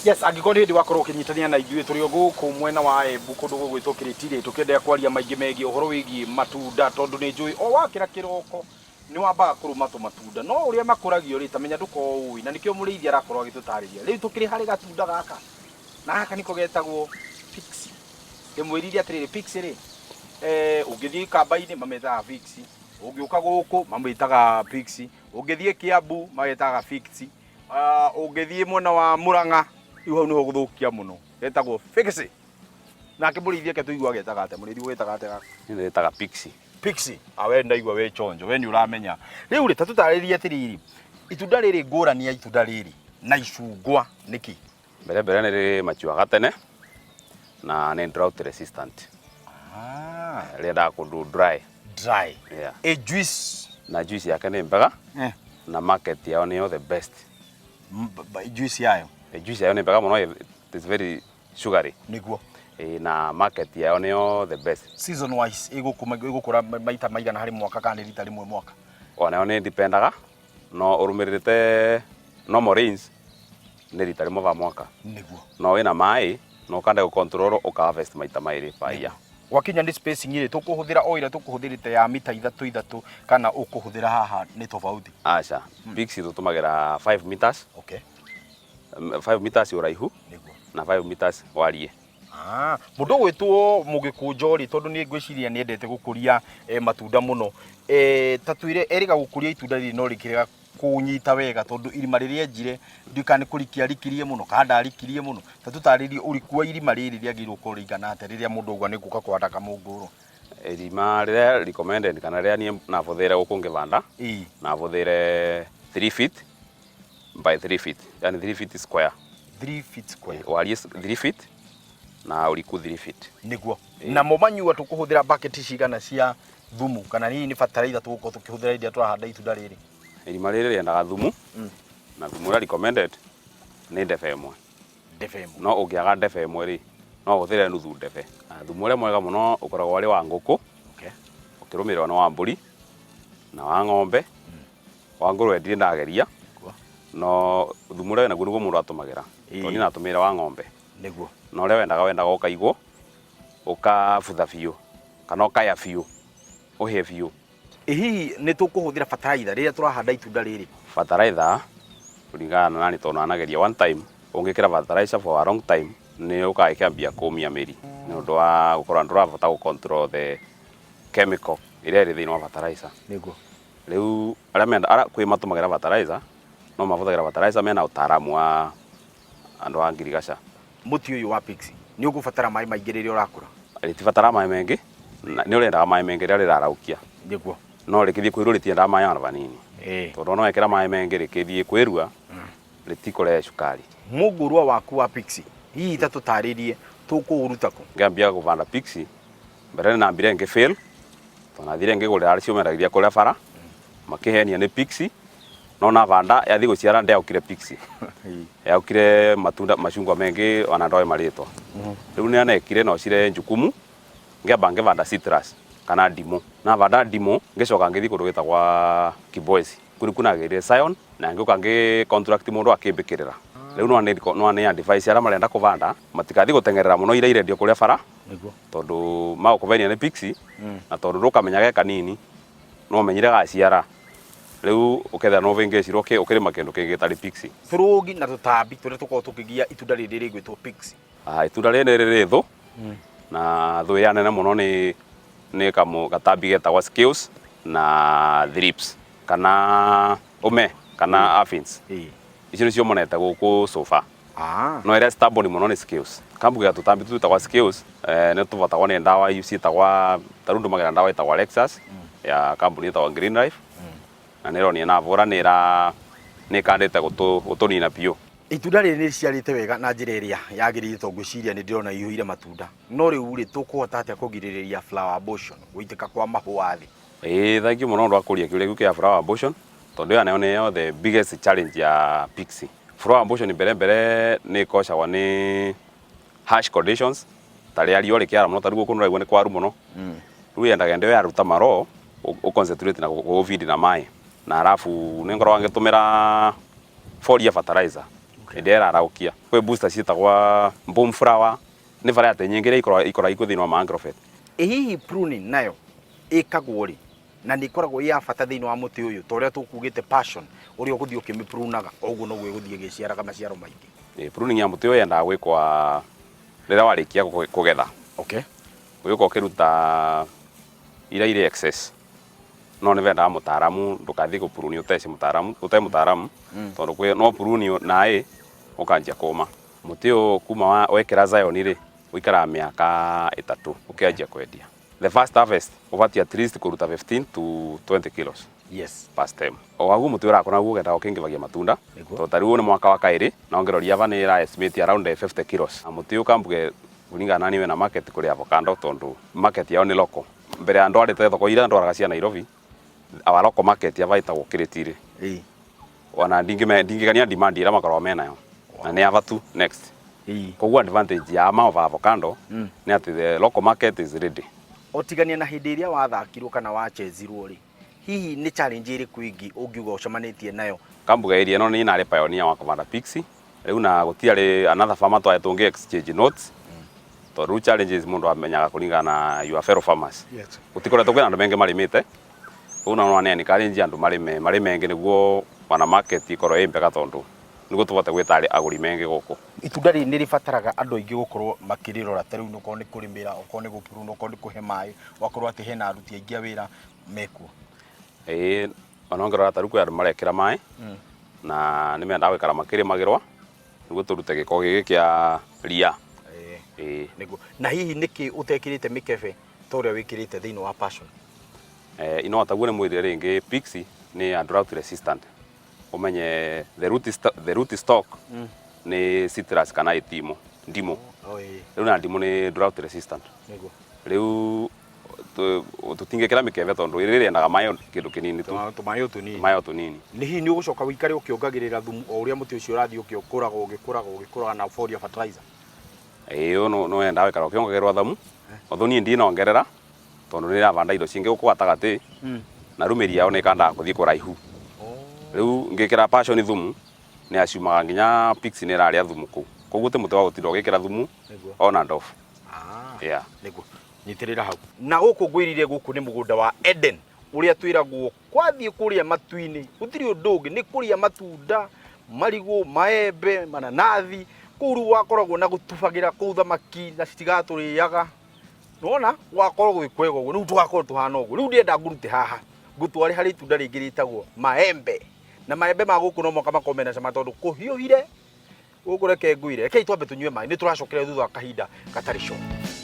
Yes, angĩkorwo nĩ hĩndĩ wakorwo ũkĩnyitania na ithuĩ, tũrĩ o gũkũ mwena wa Embu, kũndũ gũgwĩtwo Kĩrĩtirĩ, tũkĩenderea kwaria maingĩ megiĩ ũhoro wĩgiĩ matunda, tondũ nĩ njũĩ o wakĩra kĩroko nĩ wambaga kũrũma tũmatunda, no ũrĩa makũragio rĩ, ta menya ndũkoragwo ũĩ, na nĩkĩo mũrĩithi arakorwo agĩtũtarĩria. Rĩu tũkĩrĩ harĩ gatunda gaka, na gaka nĩko getagwo pixie. Ndĩmwĩrire atĩrĩrĩ, pixie rĩ, eh, ũngĩthiĩ Ikamba-inĩ mamĩtaga pixie, ũngĩũka gũkũ mamĩtaga pixie, ũngĩthiĩ Kiambu magetaga pixie. Ah, ũngĩthiĩ mwena wa Murang'a rĩu hau nĩho gũthũkia mũno, getagwo fixi. Nake mũrĩithi eke tũigua agetaga atĩa? Mũrĩithi ũgetaga atĩa gaka? Niĩ ndĩtaga pixie. Pixie. Ah, we ndaigua wĩ chonjo, we nĩ ũramenya. Rĩu rĩ, ta tũtarĩrie atĩrĩrĩ, itunda rĩrĩ, ngũrani ya itunda rĩrĩ na icungwa nĩkĩ? Mbere mbere nĩ rĩrĩ machuaga tene na nĩ drought resistant. Ah. Rĩendaga kũndũ dry. Dry. Yeah. A juice. Na juice yake nĩ mbega na market yao nĩyo the best. Juice yayo. Juice yayo nĩ mbega mũno, it is very sugary. Nĩguo. Na market yao nĩyo the best. Season wise ĩgũkũra maita maigana harĩ mwaka kana nĩ rita rĩmwe mwaka? Onayo nĩ dipendaga, no ũrũmĩrĩrĩte normal rains nĩ rita rĩmwe ba mwaka. Nĩguo. No wĩna maĩ no ũkanda gũ control ũka harvest maita maĩrĩ per year. Gwakinya nĩ spacing rĩ, tũkũhũthĩra o ĩrĩa tũkũhũthĩrĩte ya mita ithatũ ithatũ kana ũkũhũthĩra haha nĩ tofauti? Aca, pixie tũtũmagĩra 5 meters. 5 meters ũraihu. Nĩguo. Na 5 meters wariĩ. Ah, mũndũ ũgwĩtwo mũgĩkũnjo rĩ, tondũ nĩ ngwĩciria nĩ endete gũkũria matunda mũno, ta twĩre erĩga gũkũria itunda rĩrĩ no rĩkĩrega kũnyita wega, tondũ irima rĩrĩa enjire ndiũĩ kana nĩ kũrikia arikirie mũno kana ndarikirie mũno. Ta tũtarĩrie ũriku wa irima rĩrĩ rĩagĩrĩirwo gũkorwo rĩigana atĩa rĩrĩa mũndũ auga nĩ ngũka kũhanda kamũngũrwa? Irima rĩrĩa recommended kana rĩrĩa niĩ nabũthĩire gũkũ ngĩbanda, nabũthĩire 3 feet by 3 feet, yani 3 feet square. 3 feet square. Wariĩ 3 feet na ũriku 3 feet. Nĩguo. Namo manyua tũkũhũthĩra bucket cigana cia thumu, kana hihi nĩ bataraitha tũgũkorwo tũkĩhũthĩra hĩndĩ ĩrĩa tũrahanda itunda rĩrĩ? Irima rĩrĩ rĩendaga thumu, na thumu ũrĩa recommended nĩ ndebe ĩmwe. Ndebe ĩmwe. No ũngĩaga ndebe ĩmwe rĩ, no ũhũthĩre nuthu ndebe. Na thumu ũrĩa mwega mũno ũkoragwo arĩ wa ngũkũ, ũkĩrũmĩrĩrwo nĩ wa mbũri na wa ng'ombe. Wa ngũrwe ndirĩ ndageria, no thumu ũrĩa wĩnaguo nĩguo mũndũ atũmagĩra. Tondũ niĩ natũmĩire wa ng'ombe. Nĩguo. Na ũrĩa wendaga wendaga ũkaigwo, ũkabutha biũ kana ũkaya biũ, ũhĩe biũ. Ĩ hihi nĩ tũkũhũthĩra bataraitha rĩrĩa tũrahanda itunda rĩrĩ? Bataraitha kũringana na nani, tondũ ndanageria one time, ũngĩkĩra bataraitha for a long time nĩ ũkaga ĩkĩambia kũmia mĩri nĩ ũndũ wa gũkorwo ndũrahota gũ control the chemical ĩrĩa ĩrĩ thĩinĩ wa bataraitha. Nĩguo. Rĩu arĩa menda, arĩa kwĩ matũmagĩra bataraitha, no mahũthagĩra bataraitha mena ũtaaramu wa andũ a ngirigaca. Mũtĩ ũyũ wa pixie nĩ ũgũbatara maĩ maingĩ rĩrĩa ũrakũra? Rĩtibataraga maĩ maingĩ, nĩ ũrĩendaga maĩ maingĩ rĩrĩa rĩraraũkia. Nĩguo. No rĩkĩthiĩ kwĩrua rĩtiendaga maĩ ona vanini. Tondũ ona wekĩra maĩ maingĩ rĩkĩthiĩ kwĩrua, rĩtikũrehe cukari. Mũngũrwa waku wa pixie hihi ta tũtarĩrie tũkũũruta kũ? Ngĩambia kũbanda pixie, mbere nĩ nambire ngĩ fail, tondũ nathire ngĩgũrĩra acio mendagĩria kũrĩa bara, makĩhenia nĩ pixie, no nabanda yathiĩ gũciara ndĩaũkire pixie. Yaũkire matunda macungwa mengĩ ona ndoĩ marĩtwa. Rĩu nĩ anekire nocire njukumu, ngĩamba ngĩbanda citrus kana ndimũ. Nabanda ndimũ ngĩcoka ngĩthiĩ kũndũ gwĩtagwa Kibwezi. Kũu nĩkuo nagĩrire scion na ngĩũka ngĩ contract mũndũ akĩmbĩkĩrĩra. Rĩu no nĩ advise arĩa marenda kũbanda matigathiĩ gũteng'erera mũno iria irendio kũrĩa bara. Nĩguo. Tondũ magũkũbenia nĩ pixie na tondũ ndũkamenya ge kanini no ũmenyire gaciara. Rĩu ũkethera no ũvĩngĩcirwo ũkĩrĩma kĩndũ kĩngĩ gĩtarĩ pixie. Tũrũgi na tũtambi tũrĩa tũkoragwo tũkĩgia itunda rĩrĩ rĩgwĩtwo pixie. Ah, itunda rĩrĩ rĩrĩ thũ na thũ ĩrĩa nene mũno nĩ gatambi getagwo scales na thrips kana ũme kana aphids. Icio nĩcio monete gũkũ so far. No ĩrĩa stubborn mũno nĩ scales. Kambugi ga tũtambi tũtũ twĩtagwo scales, nĩ tũbatagwo nĩ ndawa ciĩtagwa, ta rĩu ndũmagĩra ndawa ĩtagwa Lexus ya kambuni ĩtagwo Green Life na nĩ ĩronania nabũra nĩ ĩra nĩ ĩkandĩte gũtũnina biũ. Itunda rĩrĩ nĩ rĩciarĩte wega na njĩra ĩrĩa yagĩrĩire, tondũ ngwĩciria nĩ ndĩrona iyũire matunda. No rĩu rĩ, tũkũhota atĩa kũgirĩrĩria flower abortion, gũitĩka kwa mahũa thĩ? Ĩĩ thengiũ mũno ũndũ wa kũria kĩũria kĩu kĩa flower abortion, tondũ ĩyo nayo nĩyo the biggest challenge ya pixie. Flower abortion mbere mbere nĩ ĩkocagwo nĩ harsh conditions, ta rĩrĩa riũa rĩkĩara mũno, ta rĩu gũkũ nĩ ũraigua nĩ kwaru mũno. Rĩu yendaga hĩndĩ ĩyo yaruta maroo, ũ concentrate na gũ feed na maĩ. Na arabu nĩ ngoragwo ngĩtũmĩra foliar fertilizer. Ĩndĩ ĩraraukia kwĩ booster ciĩtagwa boom flower, nĩ variety nyingĩ iria ikoragwo ikuo thĩinĩ wa ma agrovet. Ĩ hihi pruning nayo ĩkagwo rĩ, na nĩ ĩkoragwo ĩ ya bata thĩinĩ wa mũtĩ ũyũ, ta ũrĩa tũkugĩte passion, ũrĩa ũgũthiĩ ũkĩmĩprunaga o ũguo noguo ĩgũthiĩ ĩgĩciaraga maciaro maingĩ? Pruning ya mũtĩ ũyũ yendaga gwĩkwa rĩrĩa warĩkia kũgetha. Ũgĩũka ũkĩruta iria irĩ excess, no nĩ vendaga mũtaaramu, ndũkathiĩ gũpruni ũteci mũtaaramu, ũte mũtaaramu, tondũ kwĩ no pruni naĩ ũkanjia kũma. Mũtĩ ũyũ kuma wekĩra Zion rĩ, ũikaraga mĩaka 3 ũkĩanjia kwendia. The first harvest ũbatiĩ at least kũruta 15 to 20 kilos per stem. O waguo mũtĩ ũrakũra naguo ũgendaga ũkĩingĩvagia matunda. Tondũ ta rĩu ũyũ nĩ mwaka wa kaĩrĩ, na ũngĩroria ava nĩ ĩra estimate around 50 kilos. Na mũtĩ ũyũ kambuge kũringana na niĩ wĩna market kũrĩ avocado, tondũ market yao nĩ local. Mbere ya ndwarĩte thoko iria ndwaraga cia Nairobi, our local market ava ĩtagwo Kĩrĩtirĩ. Ona ndingĩgania demand ĩrĩa makoragwo menayo. Na nĩ ava tu next. Koguo advantage ya ma over avocado nĩ atĩ the local market is ready. Otigania na hĩndĩ ĩrĩa wathakirwo kana wachezirwo rĩ, hihi nĩ challenge ĩrĩkũ ĩngĩ ũngiuga ũcemanĩtie nayo? Kambuga area ĩno nĩ narĩ pioneer wa kũbanda pixie. Rĩu na gũtiarĩ another farmer twarĩ tũngĩ exchange notes, tondũ rĩu challenges mũndũ amenyaga kũringana na your fellow farmers. Gũtikoretwo kwĩna andũ maingĩ marĩmĩte, koguo no nĩ encourage andũ marĩme marĩ maingĩ nĩguo wana market ĩkorwo ĩ mbega, tondũ nĩguo tũhote gwĩta agũri maingĩ gũkũ. Itunda rĩrĩ nĩ rĩbataraga andũ aingĩ gũkorwo makĩrĩrora, ta rĩu okorwo nĩ kũrĩmĩra, okorwo nĩ gũprune, okorwo nĩ kũhe maĩ, ũgakorwo atĩ hena aruti aingĩ a wĩra mekuo. Ĩĩ, ona ũngĩrora ta rĩu kwĩ andũ marekĩra maĩ na nĩ mendaga gũikara makĩrĩmagĩrwo nĩguo tũrute gĩko gĩkĩ kĩa ria. Ĩĩ. Nĩguo. Na hihi nĩkĩ ũtekĩrĩte mĩkebe ta ũrĩa wĩkĩrĩte thĩinĩ wa passion? Ino taguo nĩ mwĩrire rĩngĩ, pixie nĩ a drought resistant. Ũmenye the root stock nĩ citrus kana ĩtimũ, ndimũ. Rĩu na ndimũ nĩ drought resistant. Rĩu tũtingĩkĩra mĩkebe tondũ rĩrĩ rĩendaga maĩ kĩndũ kĩnini tu. Tũmaĩ o tũnini. Tũmaĩ o tũnini. Nĩ hihi nĩ ũgũcoka ũikare ũkĩongagĩrĩra thumu o ũrĩa mũtĩ ũcio ũrathiĩ ũgĩkũraga ũgĩkũraga ũgĩkũraga na foliar fertilizer? Ĩĩ, ũyũ no wendaga gũikara ũkĩongagĩrĩrwo thumu. Although niĩ ndinongerera tondũ nĩ ndĩravanda indo cingĩ gũkũ gatagatĩ, na rĩu mĩri yao nĩ ĩkandaga gũthiĩ kũraihu. Rĩu ngĩkĩra passion thumu nĩ aciumaga nginya pixie nĩ ĩrarĩa thumu kũu. Koguo ti mũtĩ wa gũtinda ũgĩkĩra thumu on and off. Nĩguo. Nyitĩrĩra hau. Na gũkũ ngwĩrire gũkũ nĩ mũgũnda wa Eden ũrĩa twĩragwo kwathiĩ kũrĩa matu-inĩ, gũtirĩ ũndũ ũngĩ, nĩ kũrĩa matunda, marigũ, maembe, mananathi, kũu rĩu wakoragwo na gũtubagĩra kũu thamaki na citigatũrĩaga. Nĩwona gwakorwo gwĩ kwega ũguo, rĩu tũgakorwo tũhana ũguo. Rĩu ndĩrenda ngũrute haha ngũtware harĩ itunda rĩngĩ rĩtagwo maembe. Na maembe ma gũkũ no mũhaka makorwo mena cama tondũ kũhiũhire gũkũ. Reke ngwĩre, rekei twambe tũnyue maĩ, nĩ tũracokera thutha wa kahinda gatarĩ coka.